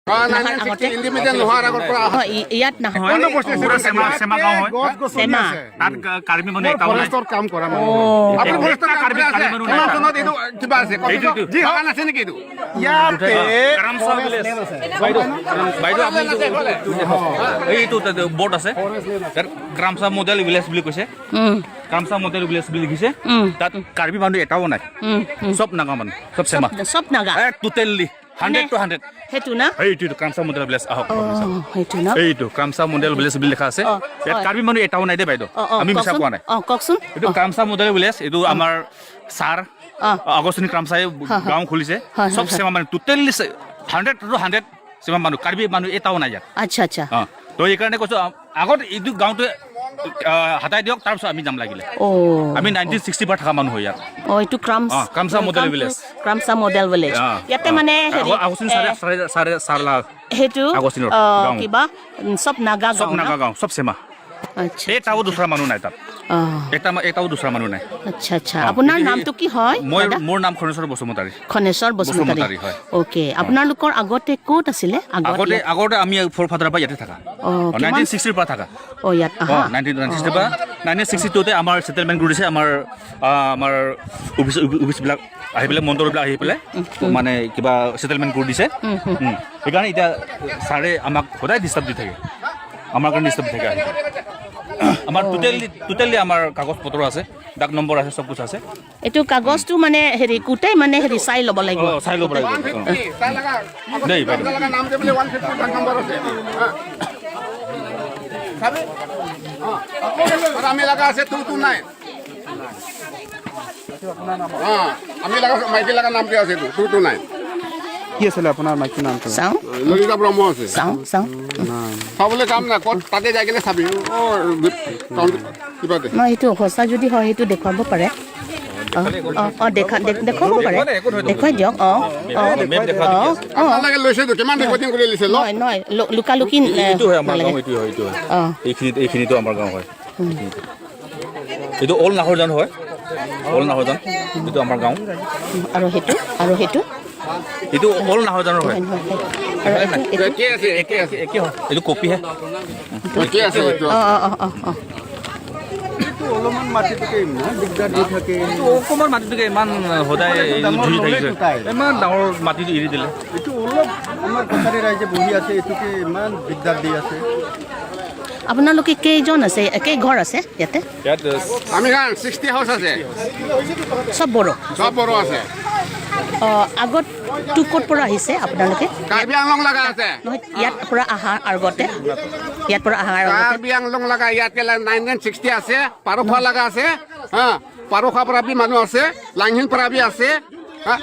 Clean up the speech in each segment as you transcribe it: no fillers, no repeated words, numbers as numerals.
নাহাৰ আগতে। ইণ্ডিপেণ্ডেণ্ট নোহোৱাৰ আগৰ পৰা। হয়, ইয়াত নাহা। পুৰা চেমা চেমা গাঁও হয়। গছ গছনি চেমা। আছে। তাত কাৰ্বি মানুহ এটাও নাই। ফৰেষ্টৰ কাম কৰা মানুহ। আপুনি ফৰেষ্টৰ কাম কাৰ্বি কৰি আছে। কাৰ্বি মানুহ নাই। কিমান চনত এইটো কিবা আছে? এইটো, এইটো। যি বাগান আছে নেকি এইটো? ইয়াতে কাৰামচা ভিলেজ। বাইদেউ, বাইদেউ, আপুনি এইটো দেখক। এইটো তাতে বৰ্ড আছে, তাত ক্ৰামচা মডেল ভিলেজ বুলি কৈছে। ক্ৰামচা মডেল ভিলেজ বুলি লিখিছে। তাত কাৰ্বি মানুহ এটাও নাই। চব নাগা মানুহ, চব চেমা। চব নাগা। Totally 100 two 100। সেইটো না? এইটো এইটো ক্ৰামচা মডেল ভিলেজ, আহক। সেইটো ন? এইটো ক্ৰামচা মডেল ভিলেজ বুলি লিখা আছে। ইয়াত কাৰ্বি মানুহ এটাও নাই দেই বাইদেউ। অ আমি মিছা কওকচোন। কোৱা নাই। কওকচোন। এইটো ক্ৰামচা মডেল ভিলেজ, এইটো আমাৰ ছাৰ আগষ্টিন ক্ৰামচাই গাঁও খুলিছে। চব চেমা মানুহ, টোটেলি 100 টু 100 চেমা মানুহ, কাৰ্বি মানুহ এটাও নাই ইয়াত। আচ্ছা আচ্ছা তো এইকাৰণে কৈছোঁ, আগত এইটো গাঁওটো হাতাই দিয়ক, তাৰপিছত আমি যাম লাগিলে। আমি 1960 পৰা থকা মানুহ হয় ইয়াত। এইটো Kramsa Kramsa model village. Kramsa model village. ইয়াতে মানে হেৰি আগষ্টিন ছাৰে চাৰে চাৰে চাৰলা সেইটো আগষ্টিনৰ গাঁও। কিবা চব নাগা চব গাঁও না? নাগা গাঁও, চব চেমা। এটাও দুসৰা মানুহ নাই তাত। এটাও দুসৰা মানুহ নাই। আচ্ছা আচ্ছা আপোনাৰ নামটো কি হয়, মই দাদা? মোৰ নাম খনেশ্বৰ বসুমতাৰী। খনেশ্বৰ বসুমতাৰী। বসুমতাৰী, হয়। অ'কে, আপোনালোকৰ আগতে ক'ত আছিলে আগত? আগতে আগতে আমি ফ'ৰ ফাদাৰৰ পৰা ইয়াতে থাকা। কিমান 1960ৰ পৰা থাকা। ইয়াত আহা। 1960ৰ পৰা, 1962তে আমাৰ ছেটেলমেণ্ট কৰিছে। আমাৰ অফিচবিলাক আহি পেলাই, মন্ত্ৰীবিলাক আহি পেলাই মানে কিবা ছেটেলমেণ্ট কৰি দিছে। সেইকাৰণে এতিয়া ছাৰে আমাক সদায় ডিষ্টাৰ্ব দি থাকে, আমাৰ কাৰণে ডিষ্টাৰ্ব দি থাকে আহি পেলাই। আমাৰ টোটেলি আমাৰ কাগজ পত্ৰ আছে, ডাক নম্বৰ আছে, চব কিছু আছে। এইটো কাগজটো মানে হেৰি গোটেই মানে হেৰি চাই ল'ব লাগিব। চাই ল'ব লাগিব। তাই লগা দেই বাইদেউ। লগা নাম দিবলৈ 150 ডাক নম্বৰ আছে। হা। চাবি? আৰু আমি লগা আছে 229। আমি লগা মাইকী লগা নামটো আছে 229। কি আছিলে আপোনাৰ মাইকী নামটো? চাওঁ। ললিতা ব্ৰহ্ম আছে। চাওঁ চাওঁ। চাবলৈ কাম নাই, ক'ত তাতে যাই কিনে চাবি। কিবাতে। নহয়, সেইটো সঁচা যদি হয় সেইটো দেখুৱাব পাৰে। দেখুৱাব পাৰে, দেখুৱাই দিয়ক। মেপ দেখুওৱা। আপোনালোকে লৈছেতো, কিমান ৰেকৰ্ডিং কৰি লৈছে ল। নহয় নহয়, লুকালুকি এইটো হয় আমাৰ নালাগে। গাঁও, এইটো হয়, এইটো হয়। এইখিনিতো আমাৰ গাঁও হয়। এইটো অল নাহৰজান হয়, অল নাহৰজান, এইটো আমাৰ গাঁও। আৰু সেইটো? এইটো অল নাহৰজানৰ হয়। নহয়, নহয়, আৰু এইটো? একে আছে, একে আছে। একে হয়, এইটো কপিহে। একে আছে এইটো। অ অ অ অ অ অলপমান মাটিটোকে ইমান দিগদাৰ দি থাকে। এইটো অকণমান মাটিটোকে ইমান সদায় ডাঙৰ জুৰি ল'লেতো থাকিছে। তাই। ইমান ডাঙৰ মাটিটো এৰি দিলে। এইটো অলপ আমাৰ কছাৰী ৰাইজে বহি আছে, এইটোকে ইমান দিগদাৰ দি আছে। আপোনালোকে কেইজন আছে, কেইঘৰ আছে ইয়াতে? ইয়াত আমি 60 হাউচ আছে। চব বড়ো? চব বড়ো আছে। আগতটো ক'ত পৰা আহিছে আপোনালোকে? কাৰ্বি আংলং লগা আছে। নহয়, ইয়াত পৰা অহাৰ আগতে, ইয়াত পৰা অহাৰ আগতে। কাৰ্বি আংলং লগা ইয়াতে 1960 আছে, পাৰখোৱা লগা আছে। হা, পাৰখোৱা পৰা বি মানুহ আছে, লাংহিন পৰা বি আছে, হা,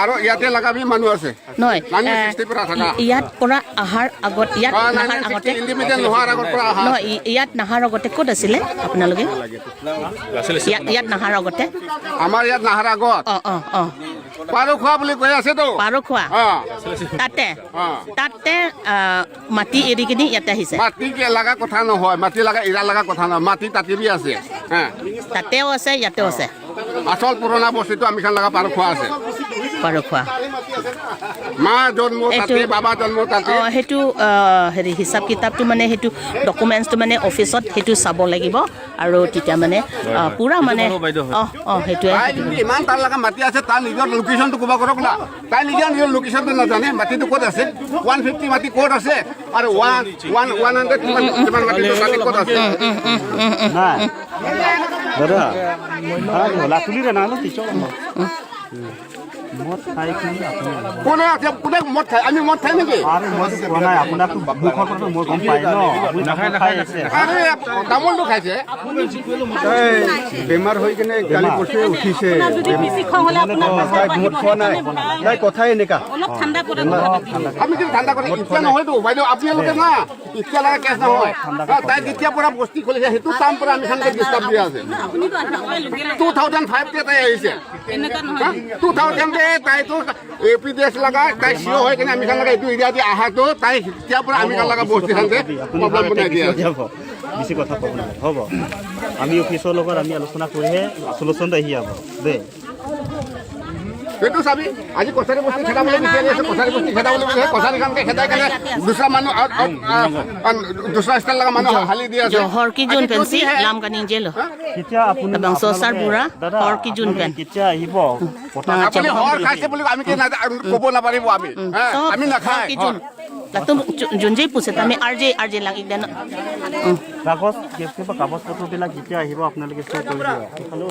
আৰু ইয়াতে লগা বি মানুহ আছে। নহয়। 1960 পৰা থকা। ইয়াত পৰা অহাৰ আগত, ইয়াত নাহাৰ আগতে। ইণ্ডিপেণ্ডেণ্ট নোহোৱাৰ আগৰ পৰা অহা। নহয়, ইয়াত নাহাৰ আগতে ক'ত আছিলে আপোনালোকে? আছিলে। ইয়াত নাহাৰ আগতে। আমাৰ ইয়াত নাহাৰ আগত অ অ অ পাৰখোৱা বুলি কৈ আছেতো। পাৰখোৱা। তাতে তাতে মাটি এৰি কিনি ইয়াতে আহিছে? মাটি লগা কথা নহয়, মাটি লগা এৰা লগা কথা নহয়, মাটি তাতে বি আছে, হা। তাতেও আছে, ইয়াতেও আছে। আচল পুৰণা বস্তুটো আমি খান লগা পাৰখোৱা আছে। পাৰখোৱা। মা জন্ম তাতে, বাবা জন্ম তাতে। সেইটো হেৰি হিচাপ কিতাপটো মানে সেইটো ডকুমেণ্টছটো মানে অফিচত সেইটো চাব লাগিব আৰু তেতিয়া মানে পূৰা মানে হ'ব বাইদেউ, হয়। অ অ সেইটোৱে। তাই যদি ইমান তাৰ লগা মাটি আছে, তাৰ নিজৰ লোকেশ্যনটো ক'ব কৰক না। তাই নিজৰ নিজৰ লোকেশ্যনটো নাজানে, মাটিটো ক'ত আছে, 150 মাটি ক'ত আছে আৰু ওৱান ওৱান 100 কিমান কিমান মাটিটো তাতে ক'ত আছে। নাই দাদা, লাতুলিৰে নালো পিছত মদ খাই কিনি আপুনি কোনে আছে, কোনে মদ খায়? আমি মদ খাই নেকি? আৰে, মইতো কোৱা নাই আপোনাকতো, মুখৰ পৰা মই গম পাই ন আপুনি নাখায়, খাই নাখায়। আছে। আৰে, তামোলটো খাইছে। বেমাৰ হৈ কিনে কালি পৰচুৱে উঠিছে। তাই মদ খোৱা নাই, তাই কথাই এনেকা। আমি কিন্তু ঠাণ্ডা কৰি এতিয়া নহয়তো বাইদেউ, আপোনালোকে না এতিয়া লগা কেছ নহয়। তাই যেতিয়া পৰা বস্তি খুলিছে, সেইটো কাম পৰা আমি খানকে ডিষ্টাৰ্ব দিয়া আছে। 2005তে তাই আহিছে। 2000তে তাইতো এ পি ডি এছ লগা তাই চিঅ হৈ কিনে আমি খান লগা এইটো এৰিয়া দি অহাটো, তাই তেতিয়াৰ পৰা আমি খান লগা বস্তি খানতে প্ৰব্লেম বনাই দিয়া আছে। যাব, বেছি কথা ক'ব নালাগে, হ'ব। আমি অফিচৰ লগত আমি আলোচনা কৰিহে চলুচনটো আহি যাব দেই। সেইটো চাবি। আজি কছাৰী বস্তি খেদাবলৈ বিচাৰি আছে, কছাৰী বস্তি খেদাবলৈ বিচাৰি, কছাৰীখনকে খেদাই কেনে দুসৰা মানুহ, দুসৰা ষ্টাইল লগা মানুহ হালি দি আছে। হৰ কি জোন আজি পেঞ্চি কি হে? লাম কানিং জেল। কেতিয়া আপুনি বংশ ছাৰ বুঢ়া, দাদা, হৰ কি জোন আপোনালোকে পেন। কেতিয়া আহিব কথা আপুনি হৰ খাইছে বুলি আমি কি ক'ব নাপাৰিব আমি হে? আমি নাখায়। কি জোন লাতুম জোন যে পুছে তামি আৰজে আৰজে লাং ইকদান। কাগজ কিবা কাগজ পত্ৰবিলাক যেতিয়া আহিব আপোনালোকে শ্ব' কৰি দিব।